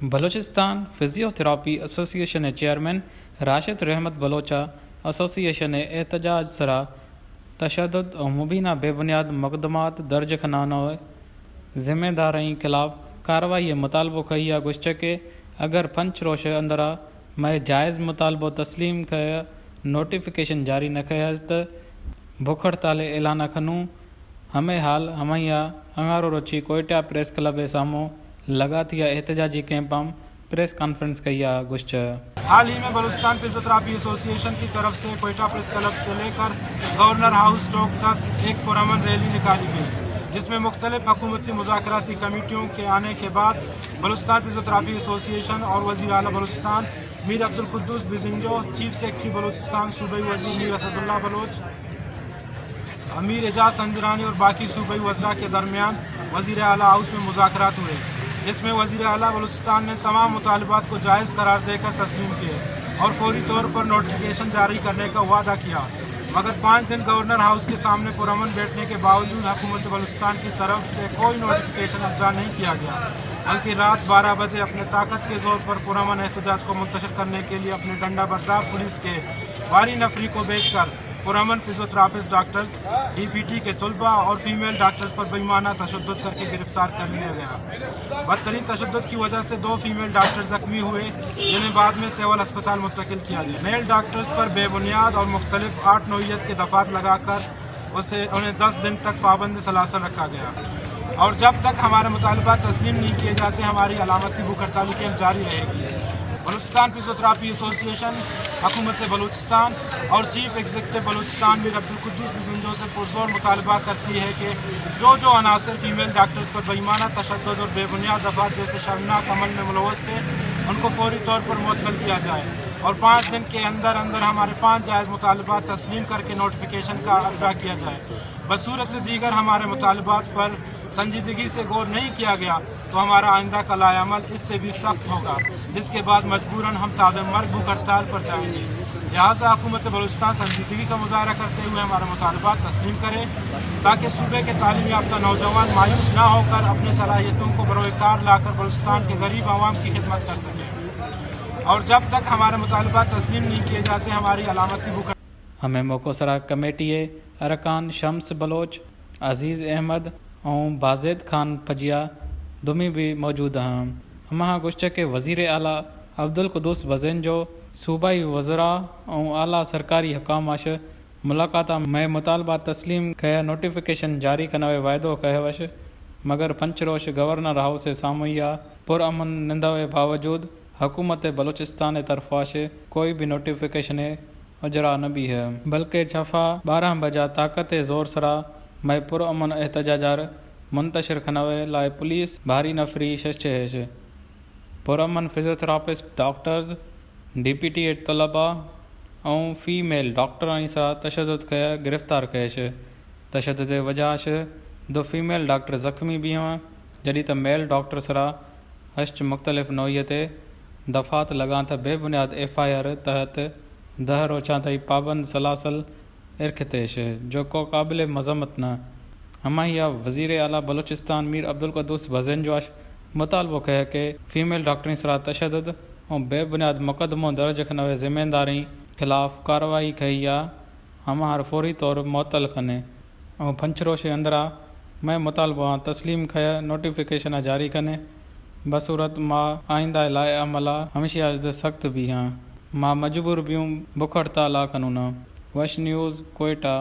بلوچستان فزیوتھراپی ایسوسی ایشن ءِ چیئرمین راشد رحمت بلوچ ءَ ایسوسی ایشن ءِ احتجاج سرا تشدد ءُ مبینہ بے بنیاد مقدمات درج کنان ءِ ذمہ دارانی خلاف کاروائی ءِ مطالبہ کئی ءَ گوشت کہ اگر پنچ روچ ءِ اندرا مئے جائز مطالبہ تسلیم کئے نوٹیفکیشن جاری نہ کئے ات، بھوک ہڑتال ءِ اعلان کنوں۔ ہمے حال ہمائی ءَ انگارو روچی کوئٹہ پریس کلب ءِ ساموں لگاتیا احتجاجی کیمپ ءَ پریس کانفرنس کئی ءَ گوشت۔ حال ہی میں بلوچستان فزیوتھراپی ایسوسی ایشن کی طرف سے کوئٹہ پریس کلب سے لے کر گورنر ہاؤس چوک تک ایک پرامن ریلی نکالی گئی، جس میں مختلف حکومتی مذاکراتی کمیٹیوں کے آنے کے بعد بلوچستان فزیوتھراپی ایسوسی ایشن اور وزیر اعلیٰ بلوچستان میر عبدالقدوس بزنجو، چیف سیکرٹری بلوچستان، صوبائی وزیر میر اسد اللہ بلوچ، امیر اعجاز سنجرانی اور باقی صوبائی وزراء کے درمیان وزیر اعلیٰ ہاؤس میں مذاکرات ہوئے، جس میں وزیر اعلیٰ بلوچستان نے تمام مطالبات کو جائز قرار دے کر تسلیم کیے اور فوری طور پر نوٹیفکیشن جاری کرنے کا وعدہ کیا، مگر پانچ دن گورنر ہاؤس کے سامنے پرامن بیٹھنے کے باوجود حکومت بلوچستان کی طرف سے کوئی نوٹیفکیشن اجرا نہیں کیا گیا، بلکہ رات بارہ بجے اپنے طاقت کے زور پر پرامن احتجاج کو منتشر کرنے کے لیے اپنے ڈنڈا بردار پولیس کے بھاری نفری کو بھیج کر پرامن physiotherapist doctors, D P T کے طلباء اور فیمیل ڈاکٹرز پر بےایمانہ تشدد کر کے گرفتار کر لیا گیا۔ بدترین تشدد کی وجہ سے دو فیمیل ڈاکٹر زخمی ہوئے، جنہیں بعد میں سول اسپتال منتقل کیا گیا۔ میل ڈاکٹرز پر بے بنیاد اور مختلف آٹھ نوعیت کے دفعات لگا کر اسے، انہیں دس دن تک پابند سلاسل رکھا گیا اور جب تک ہمارے مطالبات تسلیم نہیں کیے جاتے، ہماری علامتی بھوک ہڑتال کیمپ جاری رہے گی۔ بلوچستان فزیوتھراپی ایسوسی ایشن، حکومت بلوچستان اور چیف ایگزیکٹو بلوچستان میر عبدالقدوس بزنجو سے پرزور مطالبہ کرتی ہے کہ جو جو عناصر فیمیل ڈاکٹرز پر بےایمانہ تشدد اور بے بنیاد دفعات جیسے شرمناک عمل میں ملوث تھے، ان کو فوری طور پر معطل کیا جائے اور پانچ دن کے اندر اندر ہمارے پانچ جائز مطالبات تسلیم کر کے نوٹیفکیشن کا اجرا کیا جائے۔ بصورت دیگر ہمارے مطالبات پر سنجیدگی سے غور نہیں کیا گیا تو ہمارا آئندہ کا لائحہ عمل اس سے بھی سخت ہوگا، جس کے بعد مجبوراً ہم تا دم مرگ بھوک ہڑتال پر جائیں گے۔ لہٰذا حکومت بلوچستان سنجیدگی کا مظاہرہ کرتے ہوئے ہمارے مطالبات تسلیم کرے، تاکہ صوبے کے تعلیم یافتہ نوجوان مایوس نہ ہو کر اپنے صلاحیتوں کو بروئے کار لا کر بلوچستان کے غریب عوام کی خدمت کر سکیں۔ اور جب تک ہمارے مطالبات تسلیم نہیں کیے جاتے، ہماری علامتی بھوک ہمے موقع سرا کمیٹی ءِ ارکان شمس بلوچ، عزیز احمد ءُ بازید خان پجیا دومی بھی موجود ہاں۔ ہماہاں گوشت کہ وزیر اعلیٰ عبدالقدوس بزنجو، صوبائی وزراء ءُ اعلیٰ سرکاری حکام اش ملاقات ءَ مئے مطالبات تسلیم کئے نوٹیفکیشن جاری کنوے وعدو کئے وش، مگر پنچ روش گورنر ہاؤس ءِ ساموئی ءَ پر امن نندوے باوجود حکومت بلوچستان ءِ طرفا اش کوئی بھی نوٹیفکیشن اجرا نہ بیہ، بلکہ چفا بارہ بجا طاقت ءِ زور سرا مئے پر امن احتجاجار منتشر کنوے لائے پولیس بھاری نفری شش چہ ہیش۔ پر امن physiotherapist doctors, D P T ایڈ طلباء ءُ فیمیل ڈاکٹرانی سرا تشدد کئے گرفتار کئیش۔ تشدد ءِ وجہ اش دو فیمیل ڈاکٹر زخمی بیہ، جدی تہ میل ڈاکٹر سرا ہشت مختلف نوعیت ءِ دفعات لگاں تہ بے بنیاد ایف آئی آر تحت دہ روچاں تئی پابند سلاسل ارکھتیش، جو کو قابل مذمت نہ۔ ہماہیا وزیر اعلیٰ بلوچستان میر عبدالقدوس بزنجو اش مطالبو کئے کہ فیمیل ڈاکٹریں سرا تشدد ءُ بے بنیاد مقدموں درج کنوے ذمہ داریں خلاف کاروائی کئے یا ہماہر فوری طور معطل کنے۔ ءُ پنچ روشے اندرا مئے مطالبہاں تسلیم کھیا نوٹیفکیشن ءَ جاری کنے، بصورت ما آئندہ لائحہ عمل ءَ ہمشی ءَ سخت بیہاں۔ ما مجبور بیوں بک ہڑتال ءَ کنوناں۔ وش نیوز، کوئٹہ۔